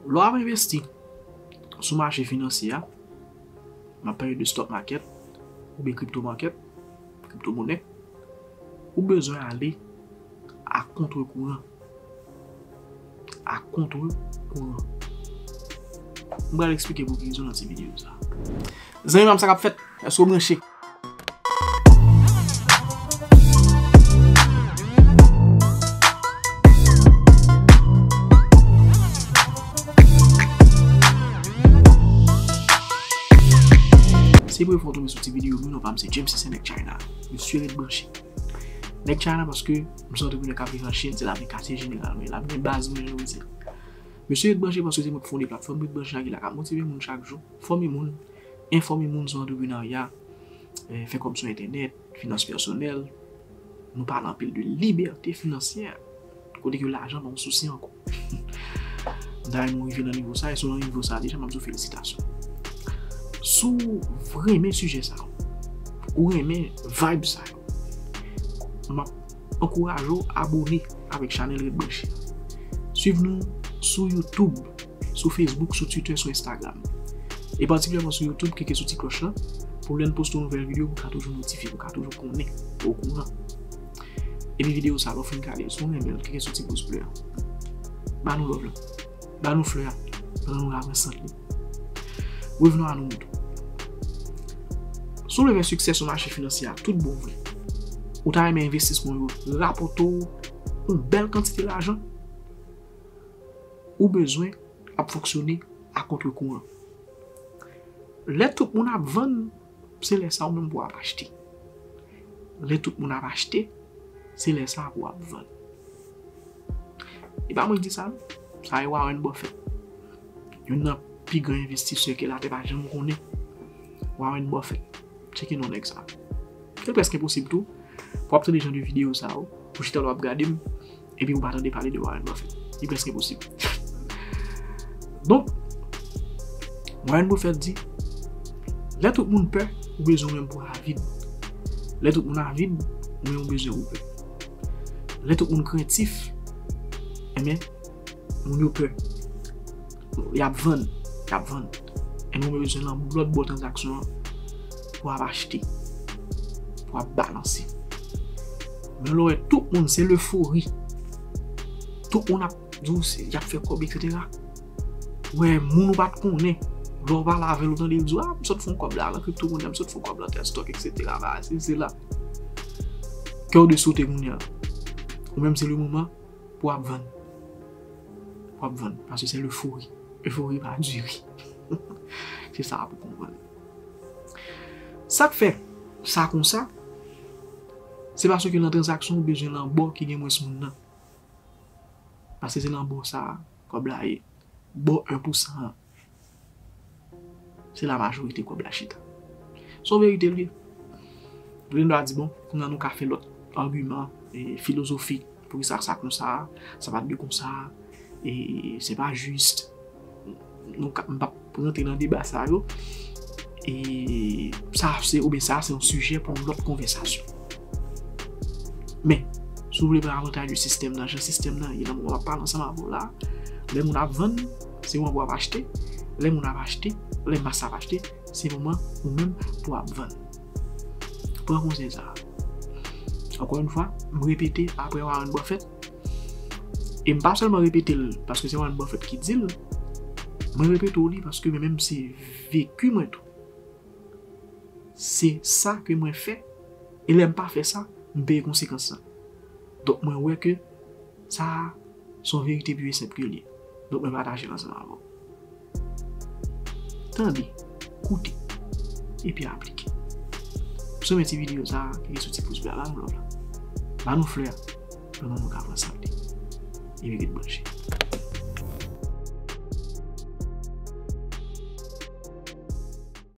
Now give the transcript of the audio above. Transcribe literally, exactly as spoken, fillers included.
Lè w ap envesti sou mache finansye a, m ap pale de stock market oubyen crypto market, kripto monè, ou bezwen ale a kontre kouran. A kontre kouran. M pral eksplike pou ki rezon nan ti videyo sa. Zanmi pa m, sa k ap fèt? Èske w branche? Se premye fwa w tonbe sou ti videyo m, non pa m se James, se nèg China. Mesye, ret branche. Nèg China paske m se antreprenè k ap viv an Chin, se la m gen katye jeneral mwen, la m gen baz mwen, jan w di. Mesye, ret branche paske se mwen k fonde platfòm, ret branche la ki la k ap motive moun chak jou, fòme moun, enfòme moun sou antreprenarya, eh, fè kòb sou entènèt, finans pèsonèl. Nou pale anpil de libète finansyè, kote ke lajan pa yon sousi ankò. Dayè, nou rive nan nivo sa, e si w nan nivo sa deja, m ap di w felisitasyon. Si w renmen sijè sa yo, ou renmen vibe sa yo, m ap ankouraje w abòne avèk chanèl Ret Branche. Swiv nou sou YouTube, sou Facebook, sou Twitter, sou Instagram. E patikilyèman sou YouTube, klike sou ti klòch lan pou lè n poste yon nouvèl videyo, pou w ka toujou notifye, pou w ka toujou konnen, okouran. Epi videyo sa, lè w fin gade l, si w renmen l, klike sou ti pouz ble a. Ba nou love la. Ba nou flè a. Pandan nou ravè sant li. Revenons à nos moutons. Si w vle fè siksè sou mache finansye a tout bon vre, ou ta renmen envestisman yo rapòte w yon bèl kantite lajan, ou bezwen ap fonksyone a kontre kouran. Lè tout moun ap vann, se lè sa a ou menm pou w ap achte. Lè tout moun ap achte, se lè sa a pou w ap vann. E pa mwen ki di sa, non. Sa e Warren Buffett. Youn nan pi gran envestisè ke latè pa janm konnen. Warren Buffett. Tcheke non nèg sa. Se prèske enposib tou pou w ap tande jan de videyo sa yo, pou chita la w ap gade m, epi ou pa tande pale de Warren Buffett. Li prèske enposib. Donk, Warren Buffett di, lè tout moun pè, ou bezwen ou menm pou w avid. Lè tout moun avid, ou menm ou bezwen ou pè. Lè tout moun krentif, enben, moun yo pè. Y ap vann, y ap vann. Enben, ou bezwen nan lòt bò tranzaksyon an pou w ap achte, pou w ap balanse. Men lè w wè tout moun, se lefori. Tout moun ap di w se, y ap fè kòb, etsetera. Wè, moun ou pa t konnen, lè w pale avè l, ou tande l di w, a, m sot fè yon kòb la, nan kripto monè, m sot fè yon kòb nan tèl stock, etsetera. Bagay, se, se la. Kè w de sote kounye a. Ou menm, se le moman pou w ap vann. Pou w ap vann. Paske se lefori. Lefori pa dire. Se sa pou konprann. Sa k fè sa konsa, se paske nan tranzaksyon, ou bezwen nan bò ki gen mwens moun nan. Paske se nan bò sa a, kòb la ye. Bò en pou san an. Se la majorite kòb la chita. Se yon verite l ye. Ou gen dwa di, bon, kounye a nou ka fè lòt agiman, e, filozofik, poukisa sa konsa, sa pa t dwe konsa, e, se pa jis. Nou ka, m p ap rantre nan deba sa yo. E sa se, oubyen sa se yon sijè pou yon lòt konvèsasyon. Men, si w vle pran avantaj de sistèm nan, jan sistèm nan ye nan moman m ap pale ansanm avè w la, lè moun ap vann, se moman pou w ap achte. Lè moun ap achte, lè mas ap achte, se moman ou menm pou w ap vann. Pran konsèy sa a. Ankò yon fwa, m repete apre Warren Buffett. E m pa sèlman repete l paske se Warren Buffett ki di l, mwen repete w li paske mwen menm se veki mwen tou. Se sa ke mwen fè, e lè m pa fè sa, m peye konsekans lan. Donk, mwen wè ke sa a se yon verite pi senp ke l ye. Donk, mwen pataje l ansanm avè w. Tande, koute, epi aplike. Si w renmen ti videyo sa a, klike sou ti pouz ble a, ba nou love la. Ba nou flè a, pandan nou ka pran sante. Epi ret branche.